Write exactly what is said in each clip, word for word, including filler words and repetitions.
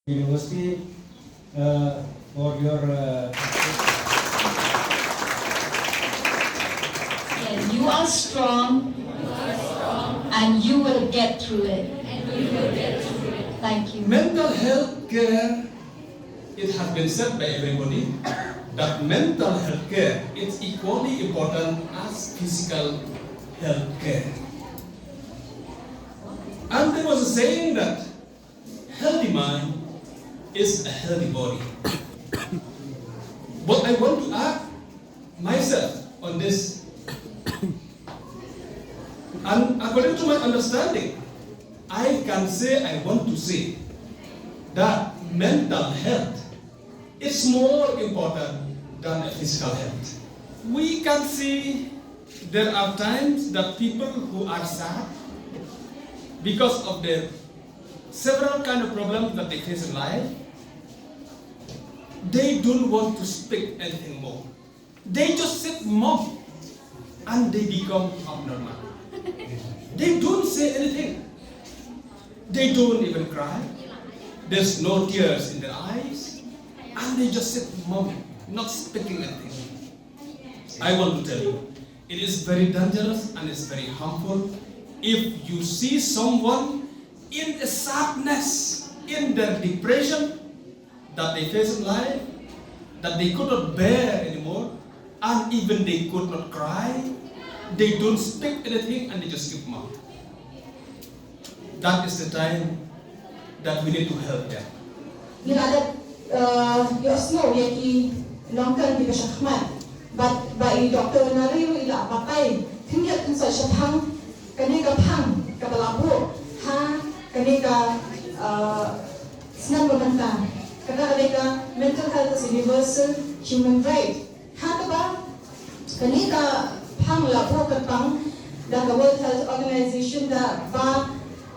University, uh, for your, uh, And you are strong and you will get through it. Thank you. Mental health care, it has been said by everybody that mental health care is equally important as physical health care. And there was a saying that healthy mind is a healthy body. But I want to add myself on this. And according to my understanding, I can say, I want to say that mental health is more important than a physical health. We can see there are times that people who are sad because of their several kind of problems that they face in life, they don't want to speak anything more. They just sit mum and they become abnormal. They don't say anything. They don't even cry. There's no tears in their eyes. And they just sit mum, not speaking anything. I want to tell you, it is very dangerous and it's very harmful if you see someone in a sadness, in their depression, that they face in life that they could not bear anymore, and even they could not cry, they don't speak anything and they just keep mum. That is the time that we need to help them. Ngi la dep uh, ïohsngew ïa ki nongkren kiba shakhmat. Bad ba i Doctor Nari ruh i la batai khyndiat khynsoit shaphang kane ka phang kaba la buh ha kane ka uh, snem ba mynta. Kata ka dei ka mental health is a universal human right. Ha kaba kane ka phang la buh kyrpang da ka World Health Organization da ba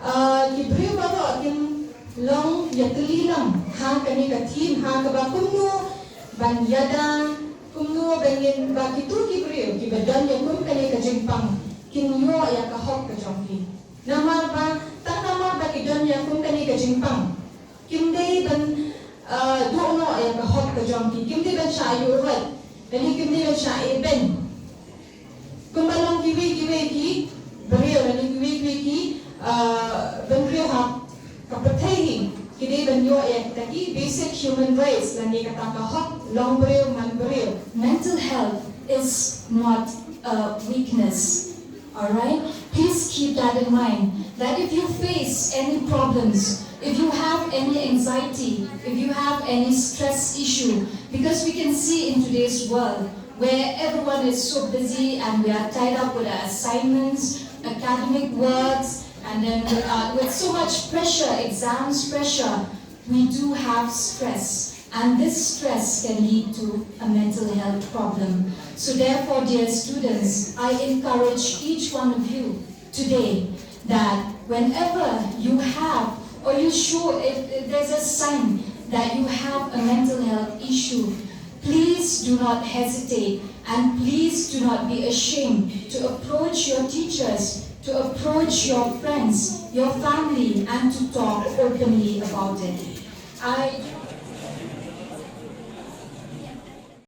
uh, ki briew baroh kin long ïatylli lang ha kane ka theme ha kaba kumno ban ïada kumno ban ngin ba kito ki briew kiba don ïa kum kane ka jingpang kin ïoh ïa ka hok ka jong ki. Namar ba tang namar ba ki don ïa kum kane ka jingpang kim dei ban uh, duh noh ïa ka hok ka jong ki, kim dei ban shah ïuh rot, lane kim dei ban shah eh beiñ. Kumba long kiwei kiwei ki briew lane kiwei kiwei ki uh, bynriew ha ka pyrthei hi ki dei ban ïoh ïa kita ki basic human rights lane kata ka hok long briew man briew. Mental health is not a weakness. All right? Please keep that in mind that if you face any problems, if you have any anxiety, if you have any stress issue, because we can see in today's world where everyone is so busy and we are tied up with our assignments, academic works, and then with, uh, with so much pressure, exams pressure, we do have stress. And this stress can lead to a mental health problem. So therefore, dear students, I encourage each one of you today that whenever you have or you show if, if there's a sign that you have a mental health issue, please do not hesitate and please do not be ashamed to approach your teachers, to approach your friends, your family, and to talk openly about it. I